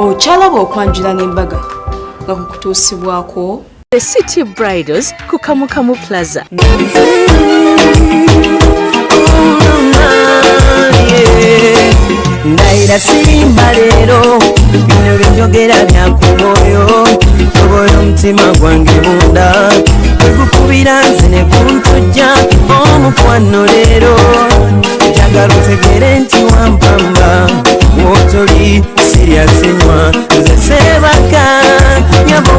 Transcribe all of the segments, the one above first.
Okyalaba okwanjula n'embaga nga kukutuusibwako The City Bridals ku Kamukamu Plaza. Ndayira sirimba leero, bino byenjogera bya ku mwoyo. Tobola omutima gwange munda, gwegukubira nze ne guntujja. Omukwano leero njagala otegere nti wampamba, wotoli sirya sinywa, nze sebaka nyabo.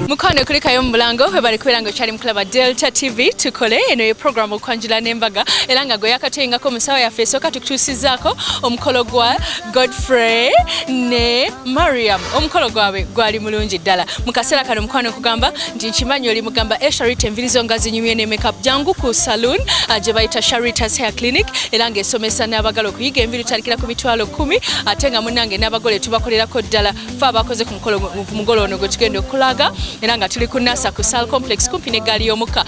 Mukwano kulikayo mu bulango webali kubeera nga okyali mukulaba Delta TV. Tukole eno ye program okwanjula n'embaga, era nga gwe yakatuyingako mu ssaawa yaffe esooka tukutuusizaako omukolo gwa Godfrey ne Mariam. Omukolo gwabwe gwali mulungi ddala. Mu kaseera kano mukwano nkugamba nti nkimanyi oli mugamba Sharita, enviiri zo nga zinyumye ne makeup, jangu ku saloon gye bayita Sharita's Hair Clinic, era ng'esomesa n'abagala okuyiga enviiri tutandikira ku 100,000, ate nga munnange n'abagole tubakolerako ddala. Fe abakoze ku mukolo ku mugolo ono gwe tugenda okulaga, era nga tuli ku Nasa ku Sal Complex kumpi n'eggaali y'omukka.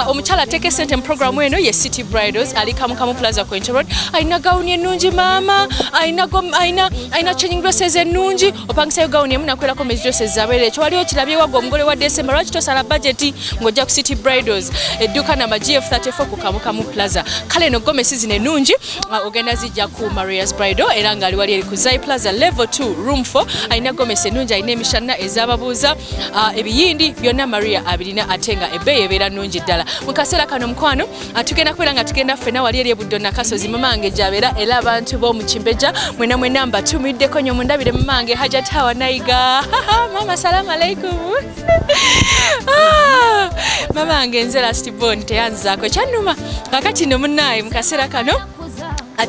Omukyala ateeka essente mu programu eno ye City Bridals, ali Kamukamu Plaza ku Enter Road. Alina gawuni ennungi maama, alina changing dresses ennungi. Opangisayo gawuni emu nakwerako mezi dresses zabeera. Ekyo wali okirabye wagwa omugole wa December, lwaki tosala budget ng'ojja ku City Bridals, edduuka namba GF34 ku Kamukamu Plaza. Kale eno gomesi zino ennungi ogenda zijja ku Maria's Bridal, era ng'ali wali eri ku Zai Plaza level 2 room 4. Alina gomesi ennungi, alina emishanna ez'ababuuza, ebiyindi byonna Maria abirina, ate nga ebbeeyi ebeera nnungi ddala. Mu kaseera kano mukwano, tugenda kubeera nga tugenda ffenna wali eri ebuddo Nakasozi mamange gy'abeera, era abantu b'omu Kimbejja mwena mwena mbatumiddeko nnyo. Mundabire mamange Hajat Hawa Naiga. Mama, salamu alaikum. Mamange nze last born, teyanzaako ekyannuma. Kakati nno munnaaye, mu kaseera kano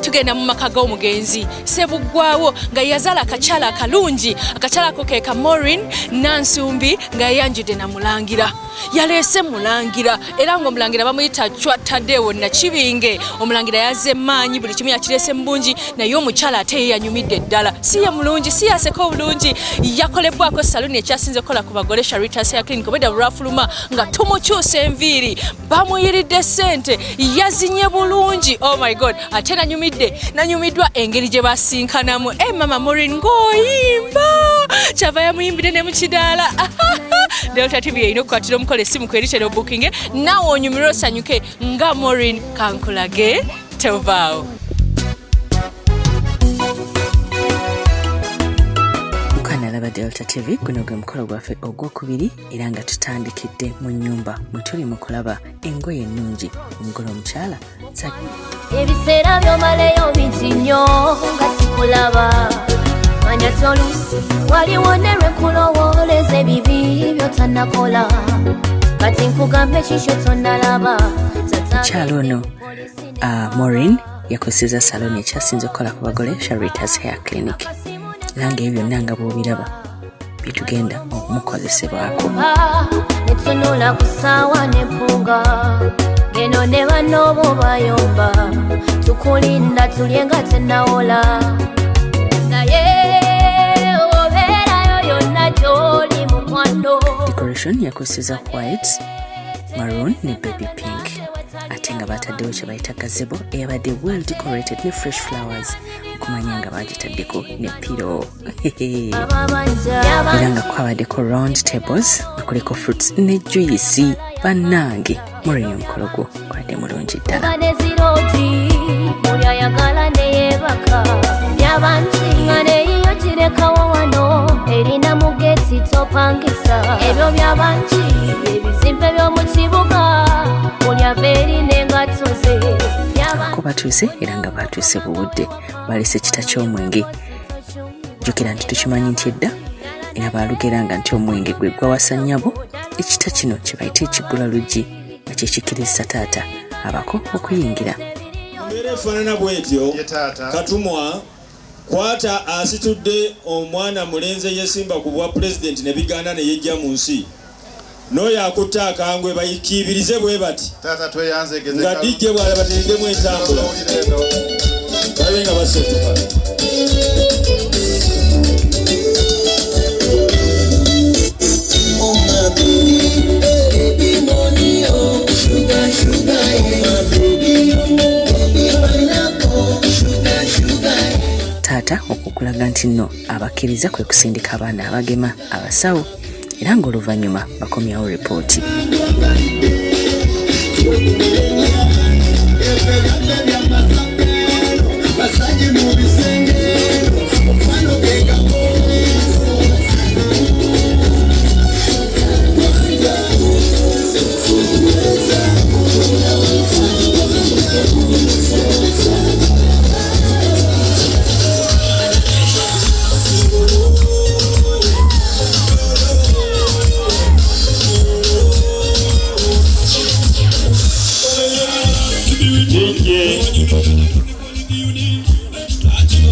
tugenda mu maka g'omugenzi Sebuggwawo nga yazaala akakyala akalungi. Akakyala ako ke ka Maureen Nansumbi, nga yayanjudde na mulangira, yaleese mulangira, era ng'omulangira bamuyita Chwa Tadewo Nakibinge. Omulangira yazze maanyi, buli kimu yakireese mu bungi, naye omukyala ate ye yanyumidde ddala. Si ye mulungi, si yaseka obulungi, yakolebwako saluni ekyasinze okukola ku bagole Sharita Hair Clinic. Obwedda bulwafuluma nga tumukyusa enviiri, bamuyiridde ssente, yazinye bulungi. Oh my God, ate nanyumidde, nanyumiddwa engeri gye basinkanamu. E mama Maureen ng'oyimba, kyava yamuyimbire ne mu kidaala. Delta TV erina okukwatira omukola essimu kweritera obookinge, naawe onyumirwe osanyuke nga Maureen. Kankulage, tovaawo. Mukanalaba Delta TV, guno gwe mukolo gwaffe ogwokubiri, era nga tutandikidde mu nnyumba mwe tuli mu kulaba engoye ennungi omugole omukyala. Ebiseera byomaleyo bingi nnyo nga sikulaba. Manya toluusi waliwo ne lwe nkulowooleza ebibi byotannakola. Kati nkugambe kikyo tonnalaba. Mukyala ono Maureen yakozeseza saloni ekyasinze okukola ku bagole, Sharitas Hair Clinic, era nga ebyo byonna nga bw'obiraba byetugenda okumukozesebwako. Netunula ku ssaawa nempunga ngeno ne banoobo bayomba, tukulinda tulye nga tenawola, naye obeerayo yonna gy'oli mukwano. Decoration yakozeseza white, maroon ne baby pink, ate nga bataddewo kye bayita gazebo eyabadde well decorated ne fresh flowers, okumanya nga bagitaddeko ne pillow, Ababanja era nga kwabaddeko round tables nga kuliko fruits ne juice. Bannange Maureen, omukolo gwo gwadde mulungi ddala. Oba neziroti buli ayagala neyebaka byabangi nga neyiyo girekawo wano erina mugeti topangisa. Ebyo byabangi ebizimbe by'omu kibuga, buli ava eri n'engatto ze. Abako batuuse, era nga batuuse buwudde, balese kita ky'omwenge. Jjukira nti tukimanyi nti edda era baalugeranga nti omwenge gwe gwawasa nnyabo. Ekita kino kye bayita ekiggula luggi, nga kyekikiriza taata abako okuyingira. Embeera efaanana bwetyo. Ye taata. Katumwa kwata asitudde omwana mulenzi eyesimba ku bwa pulezidenti ne bigaana ne yejja mu nsi, n'oyo akutte akangwe bayikiibirize bwe bati. Taata, tweyanzegeze. Nga DJ bw'alaba teriddemu entambula, babe nga basetuka. Oh my baby, baby money, oh sugar, sugar, oh my baby, baby pineapple, sugar, sugar. Taata. Taata okukulaga nti nno abakkiriza kwe kusindika abaana abagema abasawo era ng'oluvannyuma bakomyawo ripooti.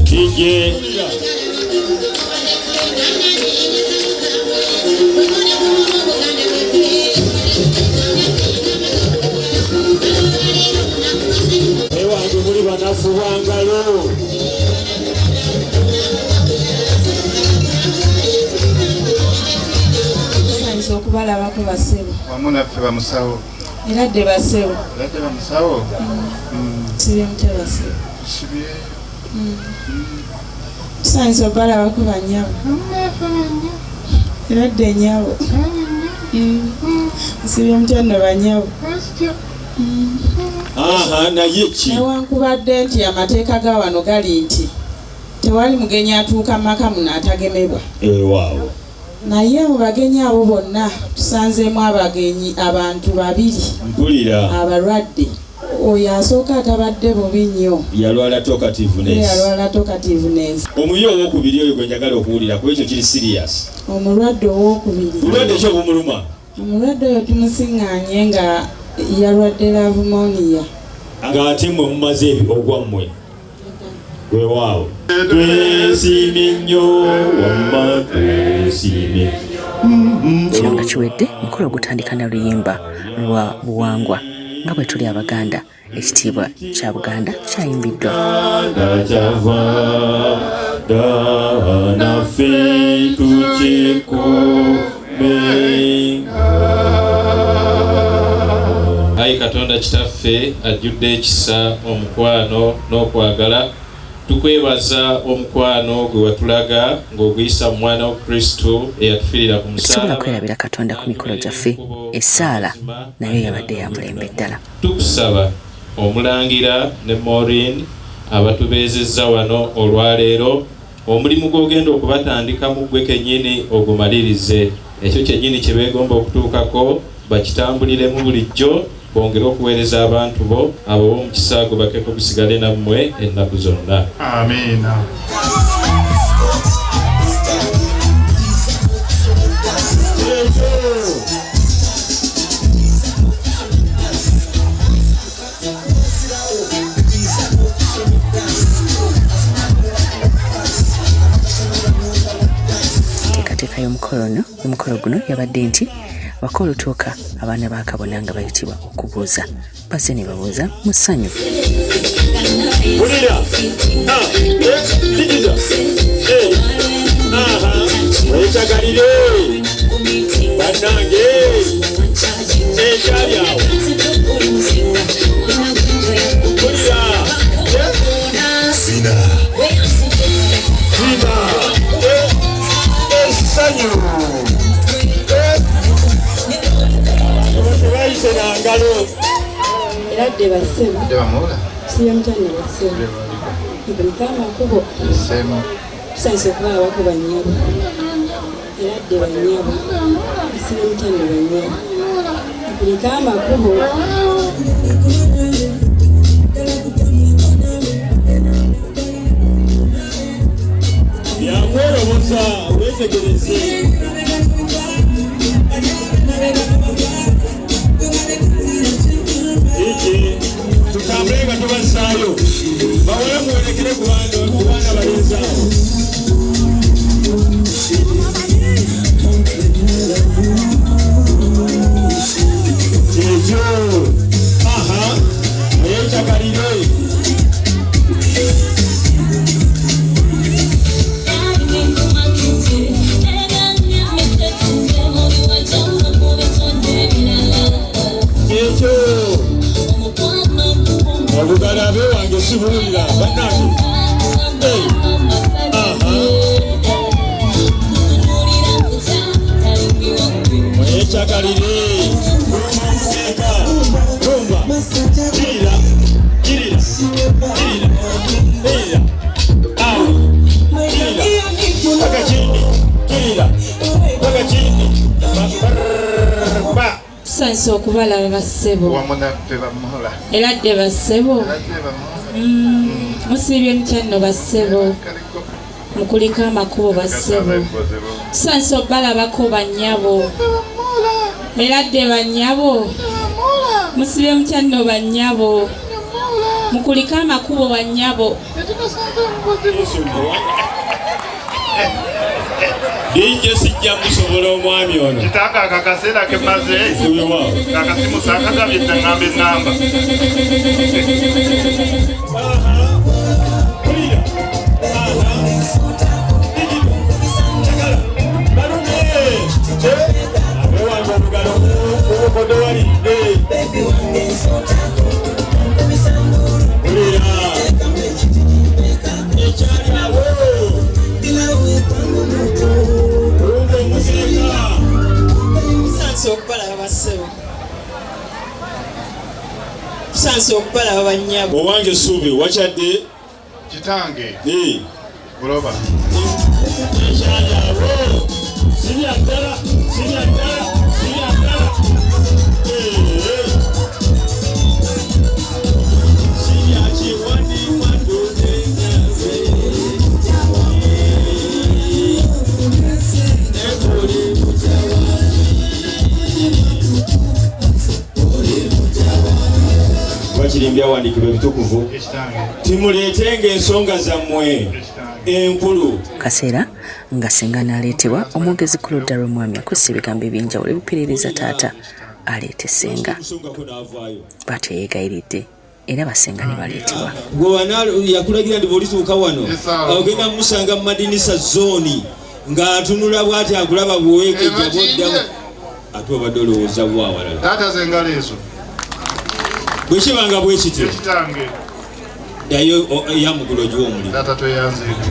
DJ ewange muli banafu bangalo. Tusanyusa okubalabako basebo. Wamu naffe bamusawo. Era dde basebo. Era dde bamusawo. Tusibye mutya basebo? Tusibye. Tusanyusa okubalabako bannyabo. Era dde nnyabo. Nsibye mutya nno bannyabo? Aha, naye ki? Newankubadde nti amateeka ga wano gali nti tewali mugenyi atuuka maka muno atagemebwa. Ewaawo. Naye mu bagenyi abo bonna tusanzeemu abagenyi abantu babiri. Mpulira. Abalwadde. Oyo asooka atabadde bubi nnyo. Yalwala talkativeness. Yalwala talkativeness. Omuyi owookubiri oyo gwe njagala okuwulira ku ekyo kiri serious. Omulwadde owookubiri. Bulwadde ki obumuluma? Omulwadde oyo tumusiŋŋaanye nga yalwadde lavumoniya. Ng'ate mmwe mumaze ogwammwe. Weewaawo. Twesiimye nnyo wamma twesiimye. Kino nga kiwedde, omukolo gutandika na luyimba lwa buwangwa nga bwe tuli Abaganda. Ekitiibwa kya Buganda kyayimbiddwa. Buganda kyava dda naffe tukikuumenga. Ayi Katonda Kitaffe ajjudde ekisa, omukwano n'okwagala, tukwebaza omukwano gwe watulaga ng'oguyisa mu mwana wa Kristo eyatufiirira ku Tetusobola musalaba. kwerabira Katonda ku mikolo gyaffe. Essaala nayo yabadde ya mulembe ddala. Tukusaba Omulangira ne Maureen abatubeezezza wano olwaleero, omulimu gw'ogenda okubatandikamu ggwe kennyini ogumalirize. Ekyo kyennyini kye beegomba okutuukako bakitambuliremu bulijjo, bongere okuweereza abantu bo abo b'omukisa gwe bakeko gusigale nammwe ennaku zonna. Amiina. Enteekateeka y'omukolo guno yabadde nti waka olutuuka abaana ba kabona nga bayitibwa okubuuza bazze ne babuuza mu ssanyu. Wulira. Digiza. Aha. Weetagalire. Bannange. Ekyali awo. Wulira. Zina. Zina. Essanyu. Tebayise na ngalo. Era dde basebo. Dde bamuwula. Tusibye mutya nno basebo? Mpulika amakubo. Semu. Tusanyuse okubalabako bannyabo. Era dde bannyabo. Tusibye mutya nno bannyabo? Mpulika amakubo. Byakweroboza weetegereze. Iki tutambule nga tubassaayo. Bawole muwerekere ku baana balenzi abo. Kyekyo. Aha. Mwetagalire. Tusanyuse okubalaba bassebo. Wamu naffe bamuhola. Era dde bassebo. Musiibye mutya nno bassebo. Mukuliko amakubo bassebo. Tusanyuse okubalabako bannyabo. Era dde bannyabo. Musiibye mutya nno bannyabo. Mukuliko amakubo bannyabo. DJ sijja musobola omwami ono. Kitanga akakaseera ke maze akasimu saakagabye ŋŋamba ennamba. Tusanze okubalaba bannyabo. Owange Ssuubi wakyadde? Kitange. Buloba. Wakiri ebyawandiikibwa ebitukuvu timuleetenga ensonga zammwe enkulu. Kaseera nga ssenga n'aleetebwa omwogezi ku ludda lw'omwami akussa ebigambo eby'enjawulo ebipiririza taata aleete ssenga. Bw'atyo yeegayiridde era bassenga ne baleetebwa. Gwe yakulagira nti bw'olituuka wano ogenda mumusanga mu madinisa zooni ng'atunula bw'ati akulaba bw'oweekejja bw'oddamu ate obadde olowooza bwa awalala. Taata z'engalo ezo. Bwe kiba nga bwe kityo ddayo eyamugula ogiwa omulimu. Taata tweyanzeeko.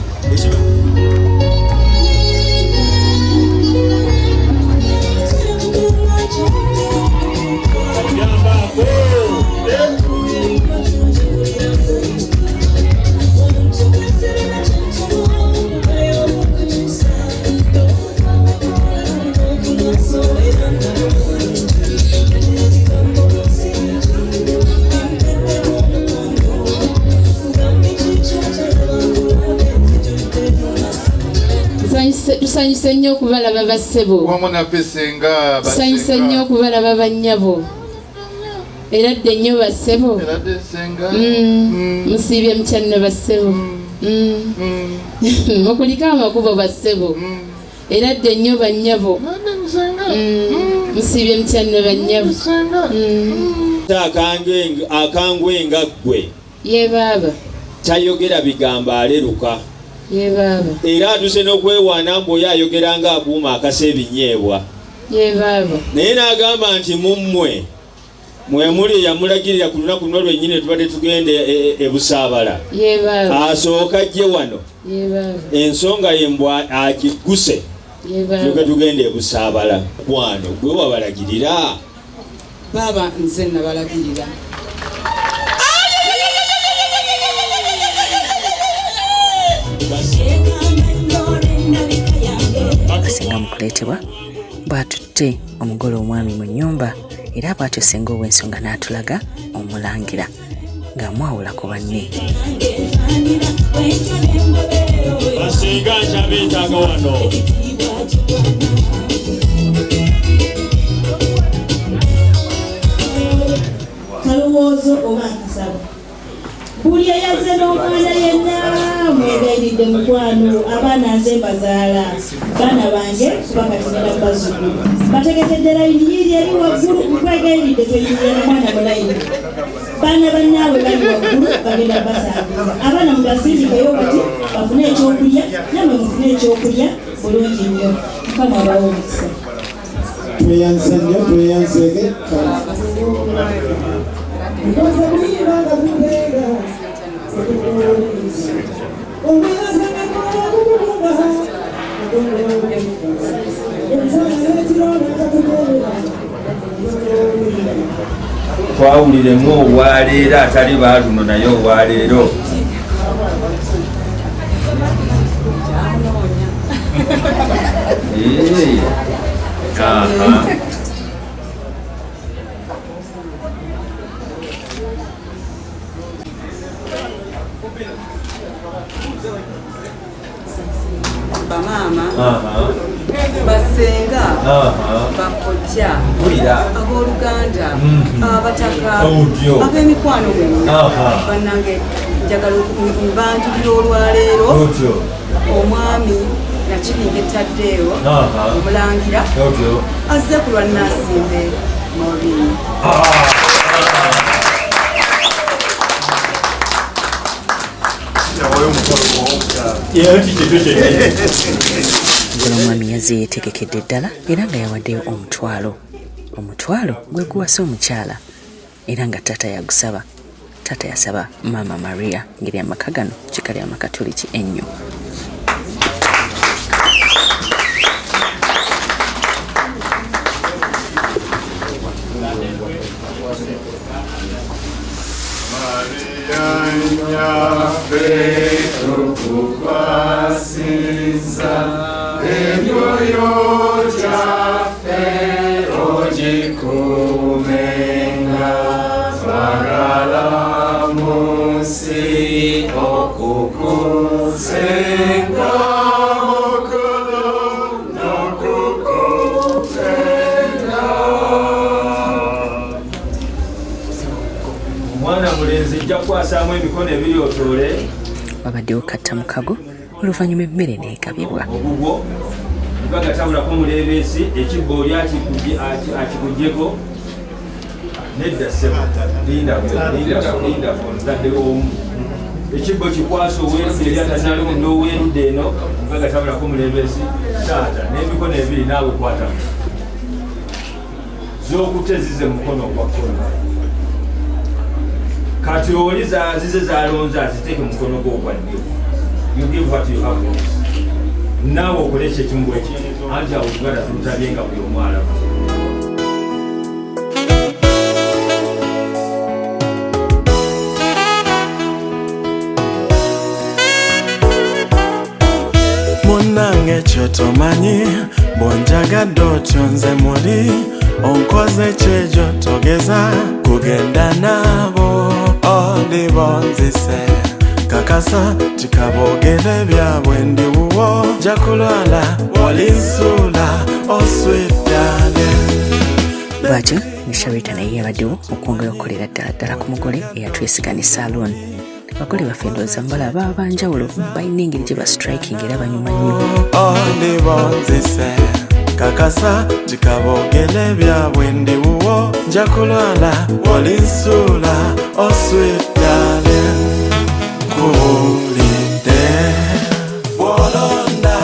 Tusanyuse nnyo okubalaba bassebo. Wamu naffe ssenga. Tusanyuse nnyo okubalaba bannyabo. Era dde nnyo bassebo. Era dde ssenga. Musiibye mutya nno bassebo. Mukuliko amakubo bassebo. Era dde nnyo bannyabo. Musiibye mutya nno bannyabo. Akangwe nga ggwe. Ye baaba. Tayogera bigambo aleruka. Ye baaba. Era atuse n'okwewaana mbu oyo ayogera ng'akuuma akasa ebinyeebwa. Ye baaba. Naye n'agamba nti mu mmwe mwe muli eyamulagirira ku lunaku luno lwennyini tubadde tugenda e Busaabala. Ye baaba. Asooka ajje wano. Ye baaba. Ensonga ye mbu agigguse. Ye baaba. Tulyoke tugende e Busaabala. Kwano gwe wabalagirira. Baaba nze nabalagirira. Asinga mu kuleetebwa bw'atutte omugole omwami mu nnyumba era bw'atyo ssenga ow'ensonga n'atulaga omulangira ng'amwawula ku banne. Basinga nkyabeetaaga wano. Kalowoozo oba akasaba. Buli eyazze n'omwana yenna mwegayiridde mukwano, abaana nze mbazaala, baana bange kubanga tugenda bazzukulu. Bategekedde layini yiiri eri waggulu, nkwegayiridde tweyimirire n'omwana mu layini. Baana bannaabwe bali waggulu bagenda basangula. Abaana mubasindikeyo kati bafune ekyokulya, nammwe mufune ekyokulya bulungi nnyo. Mukama abawe omukisa. Tweyanze nnyo, tweyanzeege. Twawuliremu obwaleero atali baaluno naye obwaleero. Bamaama, basenga, bakojja, abooluganda, abataka, ab'emikwano mwenna, bannange, njagala mbanjulira olwaleero omwami Nakibinge Taddeewo omulangira azze ku lwa Nasimbe Maureen. Gula omwami yazze yeetegekedde ddala era nga yawaddeyo omutwalo. Omutwalo gwe guwasa omukyala era nga taata yagusaba. Taata yasaba Maama Maria ngeri amaka gano kika lya Makatoliki ennyo. Omwana mulenzi ejja kukwasaamu emikono ebiri otoole. Wabaddewo katta mukago oluvannyuma emmere n'egabibwa. Ogugwo bagatabulako omuleebeesi ekibbo oli akikugyeko nedda ssebo, lindako lindako lindako omuzadde omu ekibbo kikwasa owerudde eri atanalonda owerudde eno bagatabulako omuleebeesi taata n'emikono ebiri naawe kwata z'okutte zize mu mukono ogwa kkono kati oli zize zalonze aziteeke mu mukono gwo ogwa ddyo. You give what you have. Naawe okole ekyo ekimu bwekyo anti awo Uganda tulutabye nga buli omu alaba. Munnange kyotomanyi bw'onjagadde otyo nze muli onkoze kyejo togeza kugenda nabo olibonzise kakasa tikabogere byabwe ndi wuwo nja kulwala olinsuula oswidale. Bwatyo ne Sharita naye yabaddewo okwongera okukolera ddala ddala ku mugole eyatwesiga ne saloon. Abagole baffe ndowooza mubalaba baba banjawulo, balina engeri gye ba striking era banyuma nnyo. Olibonzise kakasa tikabogere byabwe ndi wuwo nja kulwala olinsuula oswidale nkuwulidde bw'olonda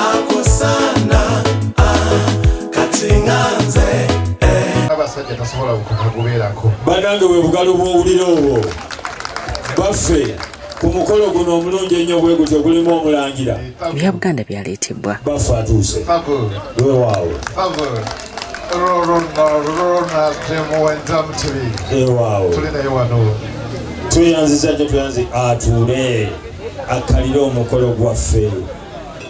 akusana kati nga nze. Abasajja tasobola kukagubeerako. Bannange bwe bugalu bw'owulira obwo baffe ku mukolo guno omulungi ennyo bwe gutyo gulimu omulangira. Ebya Buganda byaleetebwa. Baffe atuuse. Weewaawo. Weewaawo. Tweyanziza nnyo tweyanzi atuule akkalire omukolo gwaffe.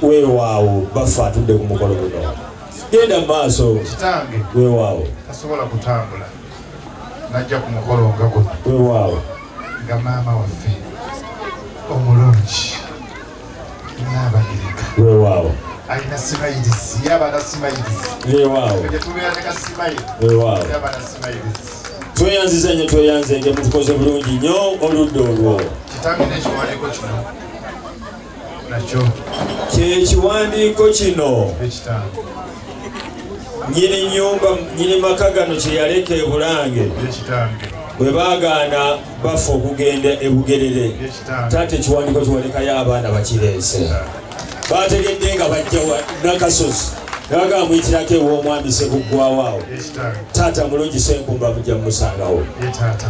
Weewaawo baffe atudde ku mukolo guno. Genda mu maaso. Kitange. Weewaawo. Tasobola kutambula najja ku mukolo nga guno. Weewaawo. Nga maama waffe omulungi Nnaabagereka. Weewaawo. Alina simayirizi, ye aba na simayirizi. Weewaawo. Gye tubeera ne ka simayiri. Weewaawo. Ye aba na simayirizi. Tweyanziza nnyo tweyanze nge mutukoze bulungi nnyo oludda olwo. Kitange n'ekiwandiiko kino nakyo. Kye kiwandiiko kino. Ekitange. Nnyini nnyumba, nnyini maka gano kye yaleka e Bulange. Ekitange. Bwe baagaana bafa okugenda e Bugerere. Taata ekiwandiiko kiwalekayo abaana bakireese. Baategedde nga bajja wa Nakasozi. Ne bagamba muyitirako ew'omwami Ssebuggwawo awo. Taata mulungi Ssenkumba mujja mumusangawo.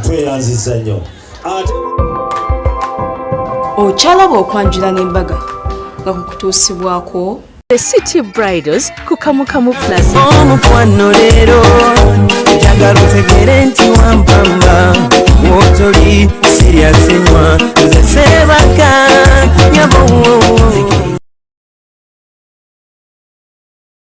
Tweyanzizza nnyo. Ate Okyalaba okwanjula n'embaga nga kukutuusibwako The City Bridals ku Kamukamu Plaza. Omukwano leero njagala otegere nti wampa